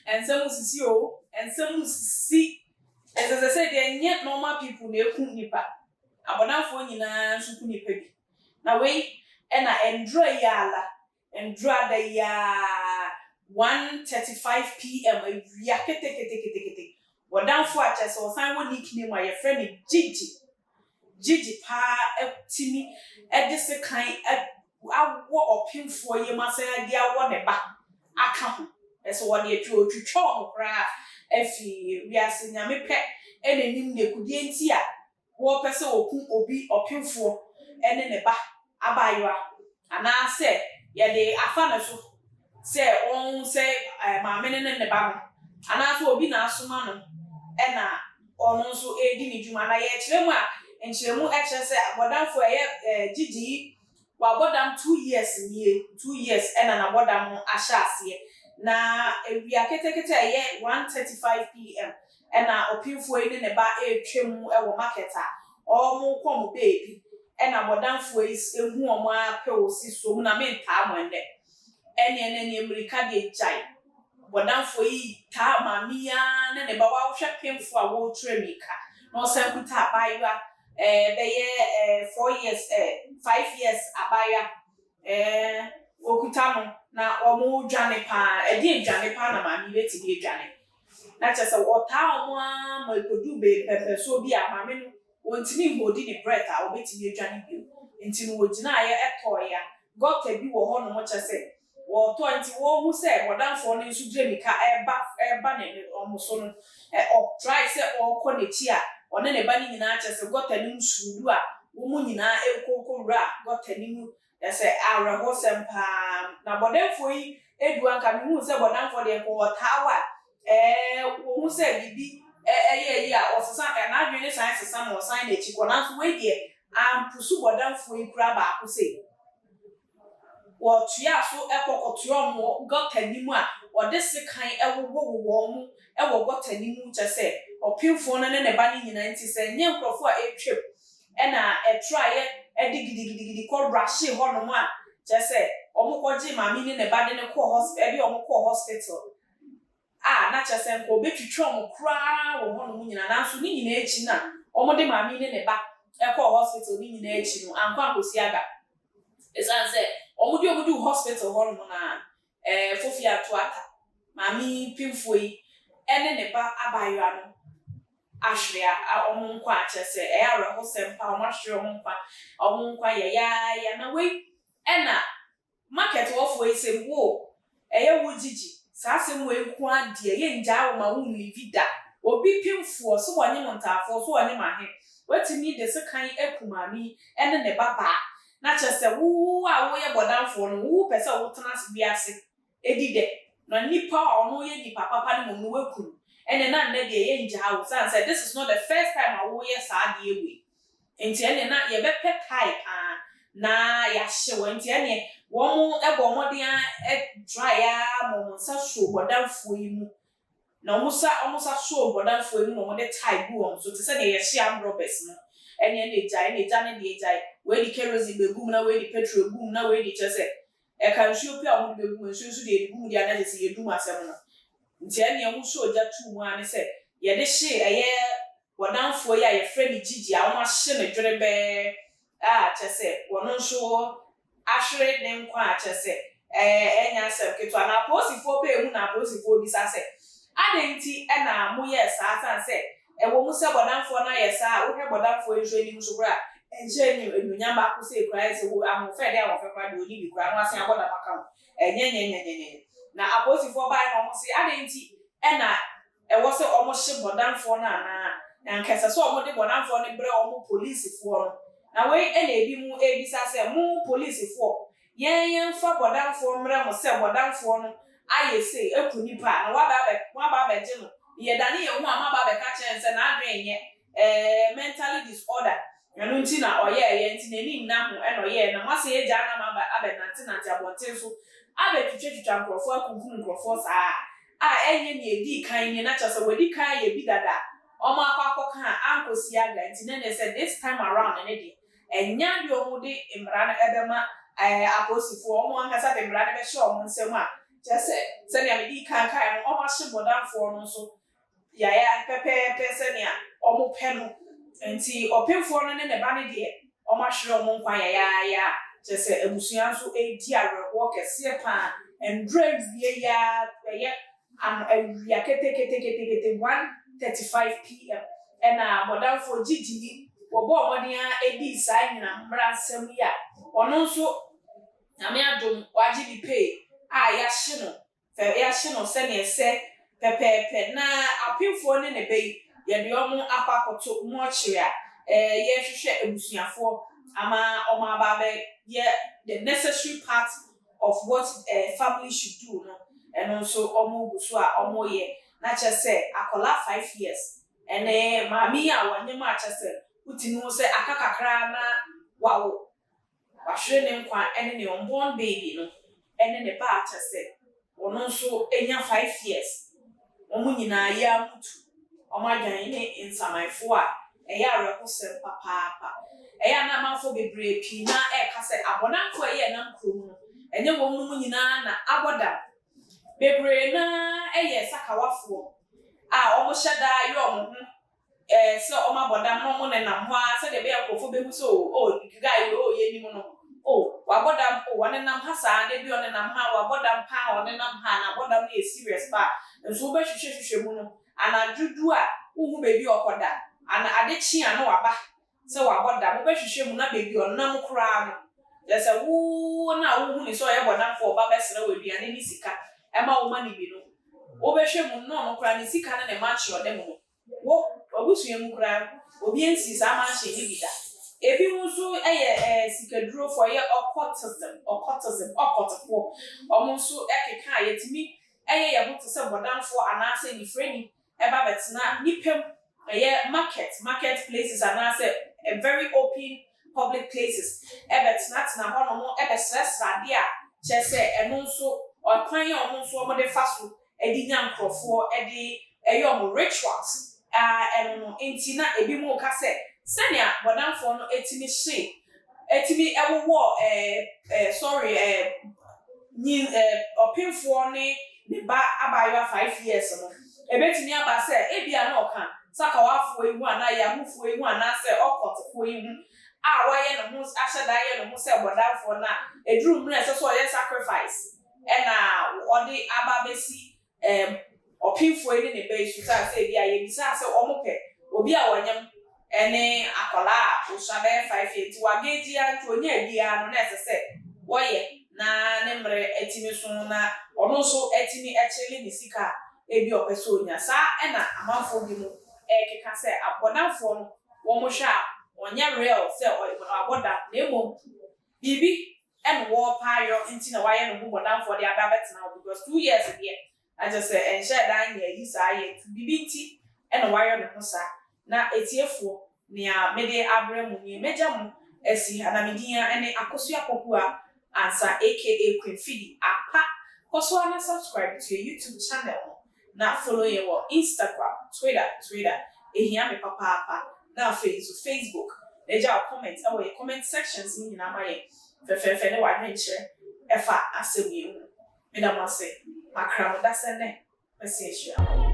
Nsɛm sisi o, nsɛm sisi. Ɛsɛ sɛ sɛ deɛ nyɛ normal people na eku nipa. Abɔdanfoɔ nyinaa nso ku nipa bi. Na wei ɛna ndura yi ala, ndura da yi a 1:35 p.m. awia keteketekete. Bɔdanfoɔ a kyerɛ sɛ ɔsan wɔ nickname a yɛfrɛ no Gigi. Gigi paa ɛtumi ɛde sekan awɔ ɔpemfoɔ yam asan de awɔ ne ba aka ho. Ɛsɛ wɔde atwa otwitwa wɔn koraa afi wiase. Nyame pɛ ɛna enim dekudie nti a wɔpɛ sɛ wɔku obi ɔpemfoɔ ɛne ne ba abaayewa, anaasɛ yɛde afa ne so sɛ ɔn sɛ maame ne ne ba no, anaasɛ obi na asoma no ɛna ɔno nso edi ne dwuma. Na yɛkyerɛ mu a, nkyerɛmu ɛkyerɛ sɛ abɔdanfoɔ ɛyɛ Gigi yi, wabɔ dam 2 years nie, 2 years ɛna n'abɔdam no ahyɛ aseɛ. Na ewia ketekete a ɛyɛ 1:35 p.m. ɛna ɔpemfoɔ yi ne ne ba ɛretwa mu ɛwɔ market a wɔn kɔ wɔn beebi, ɛna abɔdanfoɔ yi ehu wɔn apɛw si so mu na mentaa mo ɛnɛ ɛne mmirika deɛ gyae. Bɔdanfoɔ yi taa maame yi ara ne ne ba. Wahwɛ pemfoɔ a wɔretwerɛ mmirika na ɔsan kuta abaayewa bɛyɛ 4 years, 5 years abaayewa okuta no na wɔn dwane paa. Ɛdeɛ dwane paa na maame yi bɛtumi adwane na kyerɛ sɛ ɔtaa wɔn ara ma ekodu bee pɛpɛsoɔ bi a maame no wɔntumi nhold ne breath a wɔbɛtumi adwane bio. Nti no wɔgyinaeɛ ɛtɔɔeɛ a gutter bi wɔ hɔnom, kyerɛ sɛ wɔtɔ nti wɔn ho sɛ bɔdanfoɔ no nso gyina mmirika ɛɛba ne wɔn so no, ɔtry sɛ ɔrekɔ n'akyi a ɔne ne ba no nyinaa, kyerɛ sɛ gutter no mu suudu a wɔn nyinaa ɛrekɔkɔ wura gutter no mu. Ɛsɛ awerɛhosɛm paa. Na bɔdanfoɔ yi edu anka mehu sɛ bɔdanfoɔ deɛ nka ɔtaa wa wɔn ho sɛ biribi ɛyɛ yi a ɔsesa n'adwene ne san sesa ma ɔsan n'akyi kɔ, nanso wei deɛ ampusu bɔdanfoɔ yi kura baako sɛ wɔtoa so ɛkɔ kɔtoa wɔn wɔ gutter no mu a wɔde sekan ɛwowɔwowɔ wɔn ɛwɔ gutter no mu, kyɛ sɛ ɔpemfoɔ no ne ne ba no nyinaa. Nti sɛ nyɛ nkurɔfoɔ a ɛretwam ɛna ɛtraeɛ ɛde gidigidigidi kɔ rahyee hɔnom a, kyerɛ sɛ wɔn kɔgye maame ne ne ba de ne kɔɔ hospital, ɛde wɔn kɔɔ hospital a, na kyerɛ sɛ nka obetwitwa wɔn koraa wɔ hɔnom nyinaa. Nanso ne nyinaa akyi na wɔn de maame ne ne ba ɛkɔɔ hospital ne nyinaa akyi no, ankɔ akɔsi aga, ɛsiane sɛ wɔn de wɔn du hospital hɔnom na fofi ato ata maame pimfoɔ yi ɛne ne ba abaayewa no ahwere a wɔn nkwa, akyerɛ sɛ ɛyɛ awerɛhosɛm pa. Wɔn ahwere wɔn nkwa yɛyaaya. Na wei ɛna market wɔfoɔ yi sɛ wo ɛyɛ wo Gyigyi saa asɛm wei nko adeɛ yɛngyaa wo ma wo nlivi da. Obi pimfoɔ so wɔnye mo ntaafoɔ so wɔnye mo ahe watumi de sekan aku maame yi ɛne ne ba baa, na kyerɛ sɛ wo a woyɛ bɔdanfoɔ no, wo pɛ sɛ wotena wiase edi dɛ na nipa a ɔno yɛ nipa papa no mu no waku no, ɛne na nnɛ deɛ yɛngyaa wo, san sɛ this is not the first time a woyɛ saa adeɛ wei. Nti ɛne na yɛbɛpɛ tae paa na yɛahye wɔ. Nti ɛneɛ wɔn bɔ mmɔden a try a ma wɔn nsa so bɔdanfoɔ yi mu, na wɔn nsa so bɔdanfoɔ yi mu na wɔn de tae gu wɔn so te sɛ deɛ yɛhye armed robbers no. Ɛne ɛna egyae, ɛna egya ne deɛ egyae. Wei de kerosene bɛgu mu, na wei de petrol gu mu, na wei de, kyerɛ sɛ ɛka nsuo pɛ a wɔde bɛgu mu. Nsuo nso deɛ yɛde gu mu deɛ anagye sɛ yɛdum asɛm no. Nti ɛnea wɔn so ogya tuu mu a ne sɛ yɛde hye ɛyɛ bɔdanfoɔ yi a yɛfrɛ no Gyigyi a wɔn ahye ne dwerebɛɛ a kyerɛ sɛ wɔn nso ahwere ne nkwa, a kyerɛ sɛ ɛnya asɛm ketewa. Na apolisifoɔ bɛɛ mu na apolisifoɔ bisa sɛ adɛn nti ɛna moyɛɛ saa, san sɛ ɛwɔ mu sɛ bɔdanfoɔ no ayɛ saa a wohwɛ bɔdanfoɔ yi nso anim so koraa ɛnhyɛ anim anuonyam baako sɛ ekura ayɛ sɛ wo ahoɔfɛ de ahoɔfɛ koraa deɛ oni bi koraa no asen abɔ dam aka ho. Ɛnyɛ nyɛ nyɛ nyɛ nyɛ. Na apolisifoɔ baa na wɔn se adɛn nti ɛna ɛwɔ sɛ wɔn hye bɔdanfoɔ no anaa na nkɛsɛ sɛ wɔn de bɔdanfoɔ no brɛ wɔn polisifoɔ no. Na wei ɛna ebi mu ebisa sɛ mo polisifoɔ, yɛn yɛmfa bɔdanfoɔ mmerɛ mo sɛ bɔdanfoɔ no ayɛ sei eku nipa a na waba abɛgye no, yɛdane yɛn ho a maba abɛka kyerɛ sɛ n'adwene nyɛ mentally disorder, ɛno nti na ɔyɛɛyɛ, nti n'ani nna ho ɛna ɔyɛɛ, na mo asɛ yɛgya nam aba abɛnantenante abɔnten so abɛtwitwatwitwa nkurɔfoɔ, akunkum nkurɔfoɔ saa a ɛnyɛ nea edi kan nie, na kyerɛ sɛ wɔdi kan yɛ bi dada ɔmo akɔka a ankɔsi aga. Nti ne sɛ this time around ne deɛ ɛnya deɛ ɔmo de mmara no ɛbɛma apolisifoɔ, ɔmo ankasa de mmara no bɛhyɛ ɔmo nsam a Kyerɛ sɛ, sɛnea medii kan kae no, wɔahye bɔdamfoɔ no nso yaya pɛpɛɛpɛ sɛnea wɔpɛ no. Enti ɔpemfoɔ no ne ne ba no deɛ, wɔahwere wɔn nkwa yayaaya a kyerɛ sɛ abusua nso redi awerɛhoɔ kɛseɛ pa ara. Nnora awie yi ara, ɛyɛ ano awia keteketekete, 1:35 PM, ɛna bɔdamfoɔ Gigi yi, wɔbɔɔ mmɔden ara dii saa anyinam mmara nsɛm yi a ɔno nso Nyame adom wagye ne pay a yɛahye no fɛ, yɛahye no sɛdeɛ ɛsɛ pɛpɛɛpɛ. Na apemfoɔ ne ne ba yi, yɛde wɔn akɔ akɔto mortuary a yɛrehwehwɛ abusuafoɔ ama wɔn aba abɛyɛ the necessary part of what a family should do no, ɛno nso wɔgu so a wɔreyɛ. Na kyerɛ sɛ akwadaa 5 years ɛne maame yi a wɔnyem a kyerɛ sɛ wotumi hu sɛ aka kakra na wawo, wahwere ne nkwa ne ne unborn baby no ne ne ba a kyerɛ sɛ ɔno nso anya 5 years. Wɔn nyinaa yɛ amutu, wɔn adwan ne nsamanfoɔ a ɛyɛ awerɛhosɛm papaapa. Ɛyɛ a na amanfoɔ bebree pii na ɛreka sɛ abɔdamfoɔ a ɛyɛ ɛnam kurom no, ɛnyɛ wɔn mu nyinaa na abɔ dam. Bebree naa ɛyɛ sakawafoɔ a wɔhyɛ daa yɛ wɔn ho sɛ wɔn abɔ dam na wɔn nenam hɔ ara sɛdeɛ ɛbɛyɛ nkurɔfoɔ bɛhu sɛ o guy o, yɛ nim no o, wabɔ dam o, wɔnenam ha saa de bi, ɔnenam ha, wabɔ dam paa, ɔnenam ha na abɔ dam no yɛ serious paa. Nso wobɛhwehwɛ hwehwɛ mu no, anadwo du a wohu baabi a ɔkɔda ana ade kye a na waba sɛ wabɔ dam. Wobɛhwehwɛ mu na baabi ɔnam koraa no, kyerɛ sɛ wo na wohu ne sɛ ɔyɛ bɔdamfoɔ, ɔba bɛsrɛ wɔ aduane ne sika ɛma wo ma ne bi no, wobɛhwɛ mu no, ɔno koraa ne sika ne ne mansion ɔda mu no, wo wabusua mu koraa obi nsi saa mansion ne bi da. Ebi mu nso yɛ sikadurofoɔ, yɛ occultism, occultfoɔ. Wɔn nso keka a yɛtumi yɛ yɛn ho te sɛ bɔdamfoɔ anaasɛ nifirani ɛba bɛtena nipa mu, ɛyɛ market places anaasɛ very open public places, ɛbɛtenatena hɔnom ɛbɛsrɛsrɛ adeɛ a kyerɛ sɛ ɛno nso ɔkwan a wɔn nso wɔde fa so ɛde nya nkurɔfoɔ ɛde ɛyɛ wɔn rituals a ɛno no. Nti na ebi mu ka sɛ sɛnea bɔdamfoɔ no etimi hye, etimi ɛwowɔ ɛɛ ɛɛ sorry ɛɛ nyin ɔpemfoɔ ne ne ba abaayewa 5 years no, ebetumi aba sɛ ebia na ɔka sakawafoɔ yi ho anaa yahofoɔ yi ho anaasɛ occultfoɔ yi ho a wayɛ ne ho ahyɛ da yɛ ne ho sɛ bɔdamfoɔ no a eduru mmerɛ ɛsɛ sɛ ɔyɛ sacrifice ɛna ɔde aba abɛsi ɔpemfoɔ yi ne ne ba yi so sɛ ebi a yɛbisa sɛ wɔn pɛ obi a wɔnyam ɛne akwadaa a osua bɛyɛ 5 years, nti wagagyi a nti onye biara no na ɛsɛ sɛ wɔyɛ na ne mmerɛ atumi so na ɔno nso atumi akyele ne sika a ebi ɔpɛ sɛ onya saa. Ɛna amanfoɔ bi mu ɛrekeka sɛ abɔdamfoɔ no, wɔn hwɛ a ɔnyɛ real sɛ ɔabɔ dam, na emom biribi ɛna wɔrepa ayɔ nti na wayɛ ne ho bɔdamfoɔ de aba abɛtena hɔ, because 2 years deɛ akyɛ sɛ ɛnhyɛ dan nyɛ ayi saa yɛ biribi nti ɛna wayɛ ne ho saa. Na etiefoɔ, nea mede abrɛ mu nie, mɛgya mo asi ha na me din ne Akosua Pokuaa Ansa, aka Queen Fidi Apa. Kɔ so ana subscribe to your YouTube channel no na follow yɛn wɔ Instagram, Twitter, ehia me papaapa, na afei nso Facebook, na gya wo comment ɛwɔ yɛ comment sections ne nyinaa ma yɛ fɛfɛɛfɛ ne w'adwenkyerɛ ɛfa asɛm yi ho. Meda mo ase, makra mo dasɛ nnɛ mɛsi ahyia.